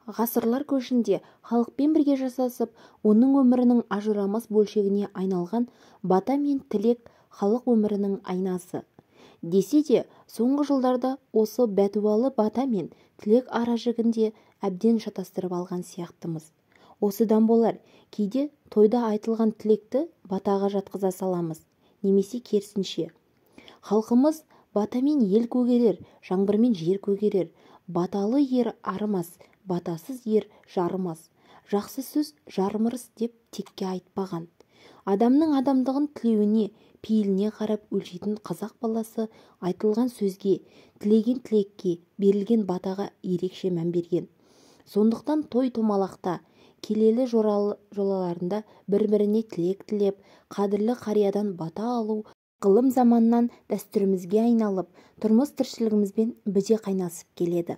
Ғасырлар көшінде халықпен бірге жасасып, оның өмірінің ажырамас бөлшегіне айналған бата мен тілек халық өмірінің айнасы. Десе де, соңғы жылдарда осы бәтуалы бата мен тілек ара-жігін де әбден шатастырып алған сияқтымыз. Осыдан болар, кейде тойда айтылған тілекті батаға жатқыза саламыз, немесе керісінше. Халқымыз батамен ел көгерер, жаңбырмен жер көгерер, баталы ер арымас, батасыз ер жарымас, жақсы сөз жарым ырыс деп текке айтпаған. Адамның адамдығын тілеуіне, пейіліне қарап өлшейтін қазақ баласы айтылған сөзге, тілеген тілекке, берілген батаға ерекше мән берген. Сондықтан той-томалақта, келелі жораларында бір-біріне тілек тілеп, қадірлі қариядан бата алу ықылым заманнан дәстүрімізге айналып, тұрмыс-тіршілігімізбен біте қайнасып келеді.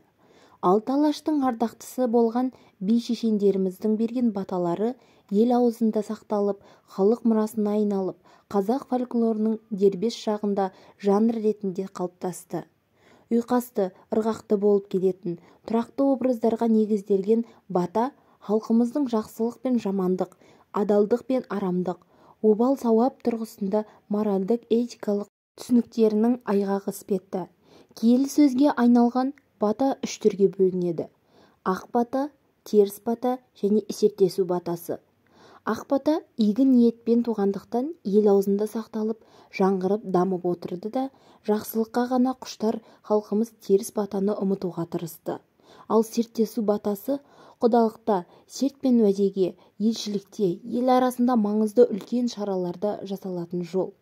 Алты алаштың ардақтысы болған би-шешендеріміздің берген баталары ел аузында сақталып, халық мұрасына айналып, қазақ фольклорының дербес шағында жанр ретінде қалыптасты. Ұйқасты, ырғақты болып келетін, тұрақты образдарға негізделген бата халқымыздың жақсылық пен жамандық, адалдық пен арамдық, обал-сауап тұрғысында моральдік-этикалық түсініктерінің айғағы іспетті. Киелі сөзге айналған бата үш түрге бөлінеді: ақ бата, теріс бата және серттесу батасы. Ақ бата игі ниетпен туғандықтан ел аузында сақталып, жаңғырып дамып отырды да, жақсылыққа ғана құштар халқымыз теріс батаны ұмытуға тырысты. Ал серттесу батасы құдалықта, серт пен уәдеге, елшілікте, ел арасында маңызды үлкен шараларда жасалатын жол.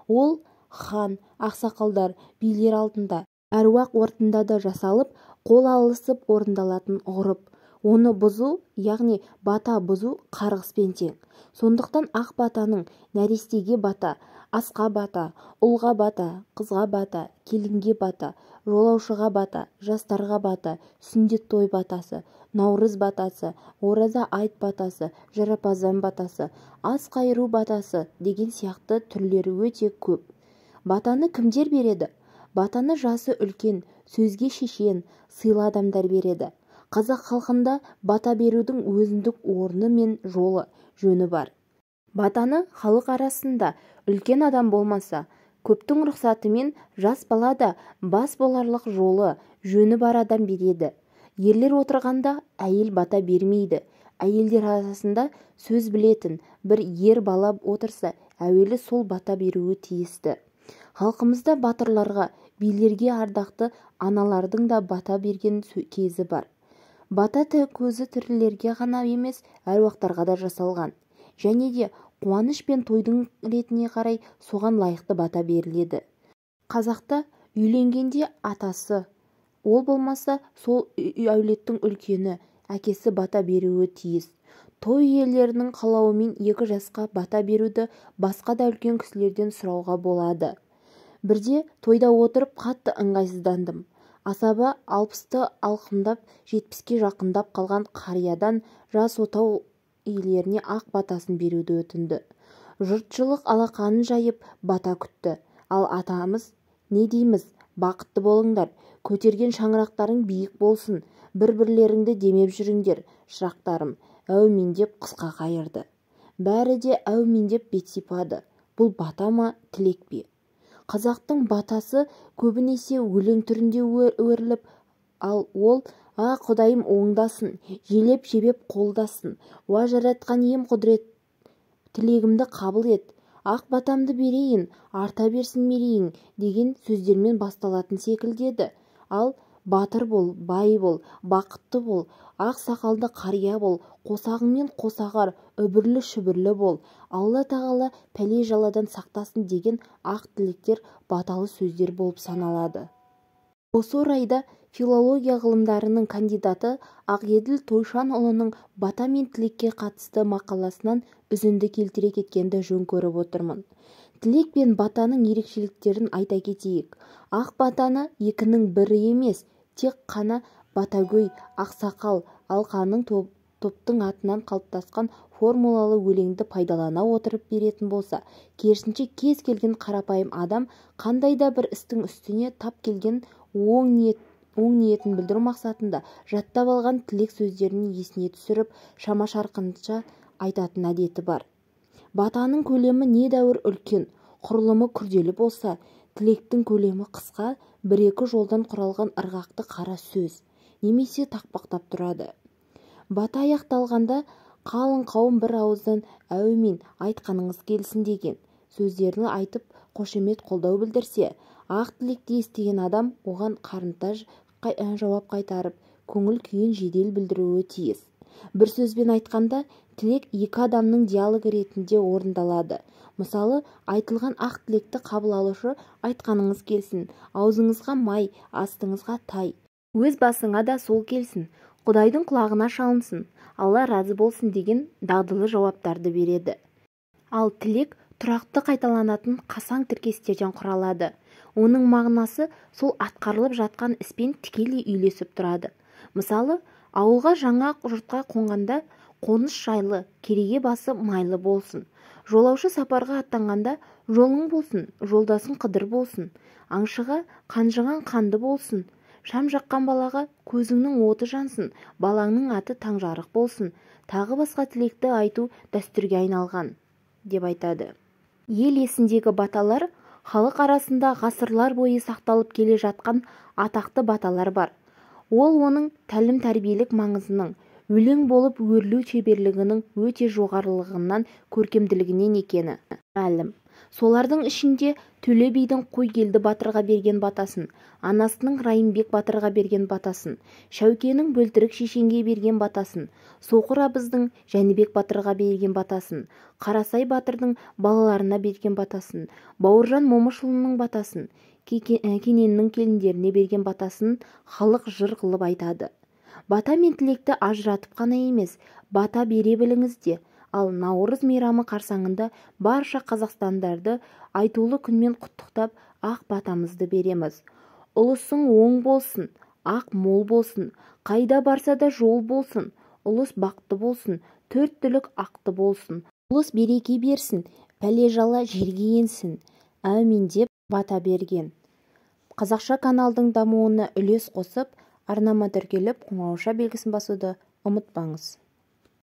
Ол хан, ақсақалдар, билер алдында, әруақ ортында да жасалып, қол алысып орындалатын ғұрып. Оны бұзу, яғни бата бұзу қарғыспен тең. Сондықтан ақ батаның нәрестеге бата, асқа бата, ұлға бата, қызға бата, келінге бата, жолаушыға бата, жастарға бата, сүндет той батасы, наурыз батасы, ораза айт батасы, жарапазан батасы, ас қайыру батасы деген сияқты түрлері өте көп. Батаны кімдер береді? Батаны жасы үлкен, сөзге шешен, сыйлы адамдар береді. Қазақ халқында бата берудің өзіндік орны мен жолы, жөні бар. Батаны халық арасында үлкен адам болмаса, көптің рұқсатымен жас бала да бас боларлық жолы, жөні бар адам береді. Ерлер отырғанда әйел бата бермейді. Әйелдер арасында сөз білетін бір ер бала отырса, әуелі сол бата беруі тиісті. Халқымызда батырларға, билерге ардақты аналардың да бата берген кезі бар. Бата көзі тірілерге ғана емес, әруақтарға да жасалған. Және де қуаныш пен тойдың ретіне қарай соған лайықты бата беріледі. Қазақта үйленгенде атасы, ол болмаса сол әулеттің үлкені, әкесі бата беруі тиіс. Той иелерінің қалауымен екі жасқа бата беруді басқа да үлкен кісілерден сұрауға болады. Бірде тойда отырып қатты ыңғайсыздандым. Асаба 60-ты алқымдап, 70-ке жақындап қалған қариядан жас отау иелеріне ақ батасын беруді өтінді. Жұртшылық алақанын жайып бата күтті. Ал атамыз, не дейміз, бақытты болыңдар, көтерген шаңырақтарың биік болсын, бір-бірлеріңді демеп жүріңдер, шырақтарым, әумин деп қысқа қайырды. Бәрі де әумин деп бет сипады. Бұл бата ма, тілек пе? Қазақтың батасы көбінесе өлең түрінде өріліп, ал ол: «А, Құдайым оңдасын, желеп-жебеп қолдасын, уа жаратқан ием құдірет, тілегімді қабыл ет, ақ батамды берейін, арта берсін мерейің» деген сөздермен басталатын секілді еді. Ал батыр бол, бай бол, бақытты бол, ақ сақалды қария бол, қосағыңмен қосағар, үбірлі-шүбірлі бол, Алла тағала пәле-жаладан сақтасын деген ақ тілектер баталы сөздер болып саналады. Осы орайда филология ғылымдарының кандидаты Ақеділ Тойшанұлының бата мен тілекке қатысты мақаласынан үзінді келтіре кеткенді жөн көріп отырмын. Тілек пен батаның ерекшеліктерін айта кетейік. Ақ батаны екінің бірі емес, тек қана батагөй, ақсақал, алқаның топтың атынан қалыптасқан формулалы өлеңді пайдалана отырып беретін болса, керісінше кез келген қарапайым адам қандай да бір істің үстіне тап келген оң оң ниетін білдіру мақсатында жаттап алған тілек сөздерін есіне түсіріп, шама-шарқынша айтатын әдеті бар. Батаның көлемі недәуір үлкен, құрылымы күрделі болса, тілектің көлемі қысқа, бір-екі жолдан құралған ырғақты қара сөз немесе тақпақтап тұрады. Бата аяқталғанда қалың қауым бір ауыздан әумин, айтқаныңыз келсін деген сөздерін айтып қошемет қолдау білдірсе, ақ тілекті естіген адам оған қарымта жауап қайтарып, көңіл күйін жедел білдіруі тиіс. Бір сөзбен айтқанда, тілек екі адамның диалогі ретінде орындалады. Мысалы, айтылған ақ тілекті қабыл алушы айтқаныңыз келсін, аузыңызға май, астыңызға тай, өз басыңа да сол келсін, Құдайдың құлағына шалынсын, Алла разы болсын деген дағдылы жауаптарды береді. Ал тілек тұрақты қайталанатын қасаң тіркестерден құралады. Оның мағынасы сол атқарылып жатқан іспен тікелей үйлесіп тұрады. Мысалы, ауылға жаңа жұртқа қонғанда қоныс жайлы, кереге басы майлы болсын. Жолаушы сапарға аттанғанда жолың болсын, жолдасың қыдыр болсын. Аңшыға қанжығаң қанды болсын. Шам жаққан балаға көзіңнің оты жансын, балаңның аты таңжарық болсын. Тағы басқа тілекті айту дәстүрге айналған, деп айтады. Ел есіндегі баталар халық арасында ғасырлар бойы сақталып келе жатқан атақты баталар бар. Ол оның тәлім-тәрбиелік маңызының, өлең болып өрілу шеберлігінің өте жоғарылығынан, көркемділігінен екені мәлім. Солардың ішінде Төле бидің Қойгелді батырға берген батасын, анасының Райымбек батырға берген батасын, Шәукенің Бөлтірік шешенге берген батасын, Соқыр абыздың Жәнібек батырға берген батасын, Қарасай батырдың балаларына берген батасын, Бауыржан Момышұлының батасын, Кененнің келіндеріне берген батасын халық жыр қылып айтады. Бата мен тілекті ажыратып қана емес, бата бере біліңіз де. Ал Наурыз мейрамы қарсаңында барша қазақстандарды айтулы күнмен құттықтап, ақ батамызды береміз. Ұлысың оң болсын, ақ мол болсын, қайда барса да жол болсын, ұлыс бақты болсын, төрт түлік ақты болсын, ұлыс береке берсін, пәле-жала жерге енсін, әумин деп бата берген. Қазақша каналдың дамуына үлес қосып, арнама тіркеліп, қоңырауша белгісін басуды ұмытпаңыз.